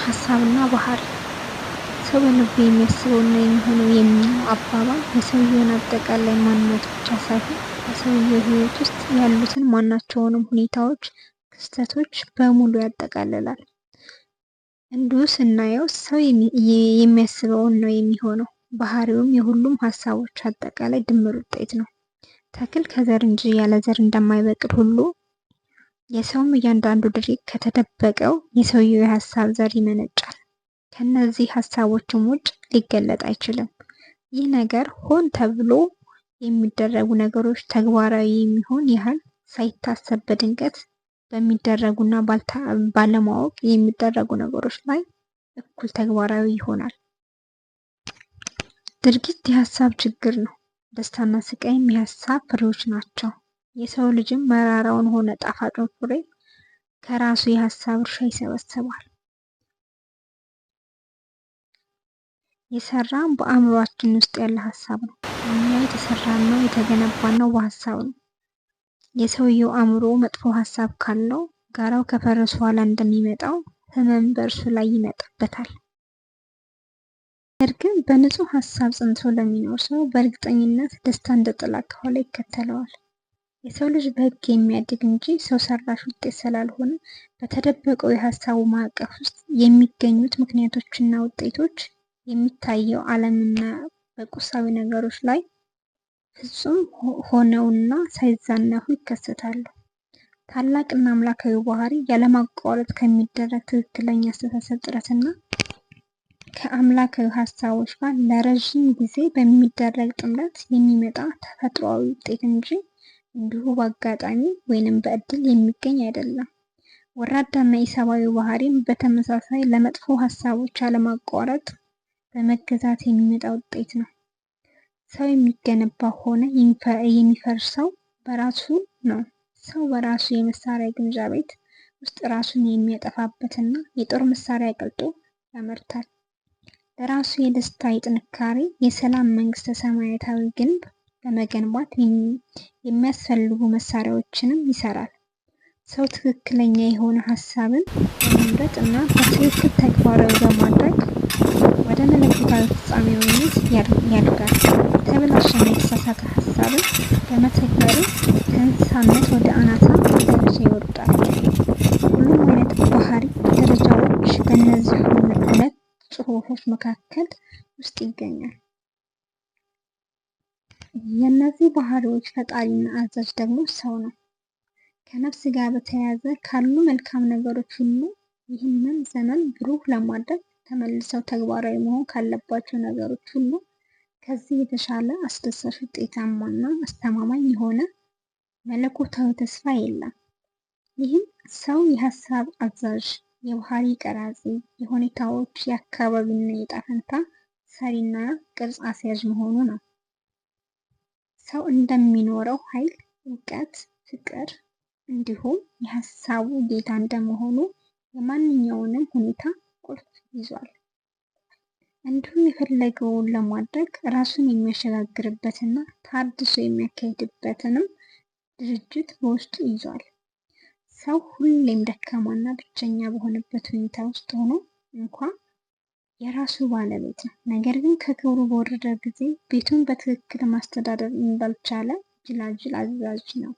ሀሳብና ባህሪ። ሰው በልቡ የሚያስበውና የሚሆነው የሚለው አባባል የሰውየውን አጠቃላይ ማንነት ብቻ ሳይሆን በሰውየው ሕይወት ውስጥ ያሉትን ማናቸውንም ሁኔታዎች፣ ክስተቶች በሙሉ ያጠቃልላል። እንዲሁ ስናየው ሰው የሚያስበውን ነው የሚሆነው። ባህሪውም የሁሉም ሀሳቦች አጠቃላይ ድምር ውጤት ነው። ተክል ከዘር እንጂ ያለ ዘር እንደማይበቅል ሁሉ የሰውም እያንዳንዱ ድርጊት ከተደበቀው የሰውየው የሀሳብ ዘር ይመነጫል። ከነዚህ ሀሳቦችም ውጭ ሊገለጥ አይችልም። ይህ ነገር ሆን ተብሎ የሚደረጉ ነገሮች ተግባራዊ የሚሆን ያህል ሳይታሰብ በድንገት በሚደረጉና ባለማወቅ የሚደረጉ ነገሮች ላይ እኩል ተግባራዊ ይሆናል። ድርጊት የሀሳብ ችግር ነው። ደስታና ስቃይም የሀሳብ ፍሬዎች ናቸው። የሰው ልጅም መራራውን ሆነ ጣፋጩን ፍሬ ከራሱ የሀሳብ እርሻ ይሰበስባል። የሰራን በአእምሯችን ውስጥ ያለ ሀሳብ ነው። እኛ የተሰራነው የተገነባነው በሀሳብ ነው። የሰውየው አእምሮ መጥፎ ሀሳብ ካለው ጋራው ከፈረሱ በኋላ እንደሚመጣው ህመም በእርሱ ላይ ይመጣበታል። ነገር ግን በንጹህ ሀሳብ ጸንቶ ለሚኖር ሰው በእርግጠኝነት ደስታ እንደ ጥላ ከኋላ ይከተለዋል። የሰው ልጅ በህግ የሚያድግ እንጂ ሰው ሰራሽ ውጤት ስላልሆነ በተደበቀው የሀሳቡ ማዕቀፍ ውስጥ የሚገኙት ምክንያቶችና ውጤቶች የሚታየው ዓለምና በቁሳዊ ነገሮች ላይ ፍጹም ሆነውና ሳይዛነፉ ይከሰታሉ። ታላቅና አምላካዊ ባህሪ ያለማቋረጥ ከሚደረግ ትክክለኛ አስተሳሰብ ጥረትና ከአምላካዊ ሀሳቦች ጋር ለረዥም ጊዜ በሚደረግ ጥምረት የሚመጣ ተፈጥሯዊ ውጤት እንጂ እንዲሁ በአጋጣሚ ወይንም በእድል የሚገኝ አይደለም። ወራዳና ኢሰብአዊ ባህሪም በተመሳሳይ ለመጥፎ ሀሳቦች ያለማቋረጥ በመገዛት የሚመጣ ውጤት ነው። ሰው የሚገነባ ሆነ የሚፈርሰው በራሱ ነው። ሰው በራሱ የመሳሪያ ግምጃ ቤት ውስጥ ራሱን የሚያጠፋበትና የጦር መሳሪያ ቀልጦ ያመርታል። ለራሱ የደስታ፣ የጥንካሬ፣ የሰላም መንግስተ ሰማያታዊ ግንብ ለመገንባት የሚያስፈልጉ መሳሪያዎችንም ይሰራል። ሰው ትክክለኛ የሆነ ሀሳብን በመምረጥ እና በትክክል ተግባራዊ በማድረግ ወደ መለኮታዊ ፍጻሜያዊነት ያድጋል። የተበላሸና የተሳሳተ ሀሳብን በመተግበርም ከእንስሳነት ወደ አናሳ ደረጃ ይወርዳል። ሁሉም አይነት ባህሪ ደረጃዎች በእነዚህ ሁለት ጽሁፎች መካከል ውስጥ ይገኛል። የእነዚህ ባህሪዎች ፈጣሪና አዛዥ ደግሞ ሰው ነው። ከነፍስ ጋር በተያያዘ ካሉ መልካም ነገሮች ሁሉ ይህንን ዘመን ብሩህ ለማድረግ ተመልሰው ተግባራዊ መሆን ካለባቸው ነገሮች ሁሉ ከዚህ የተሻለ አስደሳች፣ ውጤታማና አስተማማኝ የሆነ መለኮታዊ ተስፋ የለም። ይህም ሰው የሀሳብ አዛዥ፣ የባህሪ ቀራጺ፣ የሁኔታዎች የአካባቢና የዕጣ ፈንታ ሰሪና ቅርጽ አስያዥ መሆኑ ነው። ሰው እንደሚኖረው ኃይል፣ እውቀት፣ ፍቅር እንዲሁም የሀሳቡ ጌታ እንደመሆኑ የማንኛውንም ሁኔታ ቁልፍ ይዟል። እንዲሁም የፈለገውን ለማድረግ ራሱን የሚያሸጋግርበትና ታድሶ የሚያካሂድበትንም ድርጅት በውስጡ ይዟል። ሰው ሁሌም ደካማና ብቸኛ በሆነበት ሁኔታ ውስጥ ሆኖ እንኳ የራሱ ባለቤት ነው። ነገር ግን ከክብሩ በወረደ ጊዜ ቤቱን በትክክል ማስተዳደር እንዳልቻለ ጅላጅል አዛዥ ነው።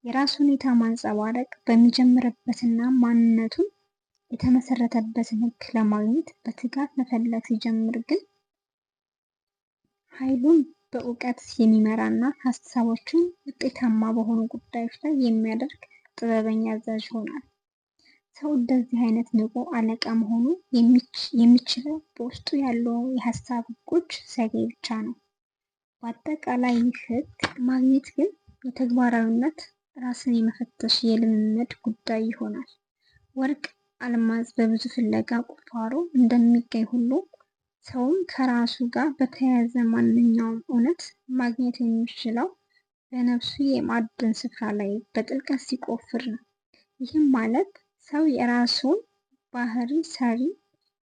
የራሱ ሁኔታ ማንጸባረቅ በሚጀምርበትና ማንነቱን የተመሰረተበትን ሕግ ለማግኘት በትጋት መፈለግ ሲጀምር ግን ኃይሉን በእውቀት የሚመራና ሀሳቦቹን ውጤታማ በሆኑ ጉዳዮች ላይ የሚያደርግ ጥበበኛ አዛዥ ይሆናል። ሰው እንደዚህ አይነት ንቁ አለቃ መሆኑ የሚችለው በውስጡ ያለው የሀሳብ ሕጎች ሲያገኝ ብቻ ነው። በአጠቃላይ ይህ ሕግ ማግኘት ግን የተግባራዊነት ራስን የመፈተሽ የልምምድ ጉዳይ ይሆናል። ወርቅ አልማዝ በብዙ ፍለጋ ቁፋሮ እንደሚገኝ ሁሉ ሰውም ከራሱ ጋር በተያያዘ ማንኛውም እውነት ማግኘት የሚችለው በነፍሱ የማዕድን ስፍራ ላይ በጥልቀት ሲቆፍር ነው። ይህም ማለት ሰው የራሱን ባህሪ ሰሪ፣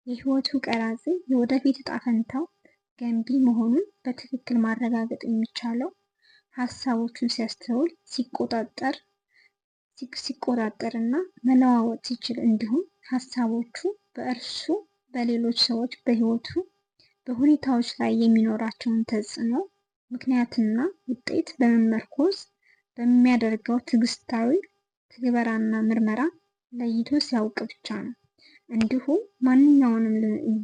የህይወቱ ቀራጺ፣ የወደፊት ዕጣ ፈንታው ገንቢ መሆኑን በትክክል ማረጋገጥ የሚቻለው ሀሳቦቹን ሲያስተውል፣ ሲቆጣጠር እና መለዋወጥ ሲችል እንዲሁም ሀሳቦቹ በእርሱ፣ በሌሎች ሰዎች፣ በሕይወቱ፣ በሁኔታዎች ላይ የሚኖራቸውን ተጽዕኖ ምክንያትና ውጤት በመመርኮዝ በሚያደርገው ትዕግስታዊ ትግበራና ምርመራ ለይቶ ሲያውቅ ብቻ ነው። እንዲሁም ማንኛውንም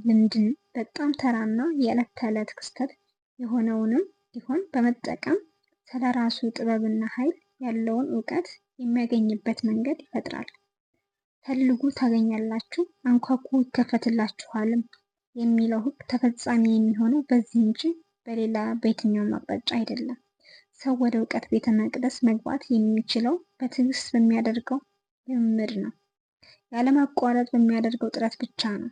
ልምድን በጣም ተራና የዕለት ተዕለት ክስተት የሆነውንም ቢሆን በመጠቀም ስለራሱ ጥበብና ኃይል ያለውን እውቀት የሚያገኝበት መንገድ ይፈጥራል። ፈልጉ ታገኛላችሁ፣ አንኳኩ ይከፈትላችኋልም የሚለው ሕግ ተፈጻሚ የሚሆነው በዚህ እንጂ በሌላ በየትኛውም አቅጣጫ አይደለም። ሰው ወደ እውቀት ቤተ መቅደስ መግባት የሚችለው በትዕግስት በሚያደርገው ልምምድ ነው። ያለማቋረጥ በሚያደርገው ጥረት ብቻ ነው።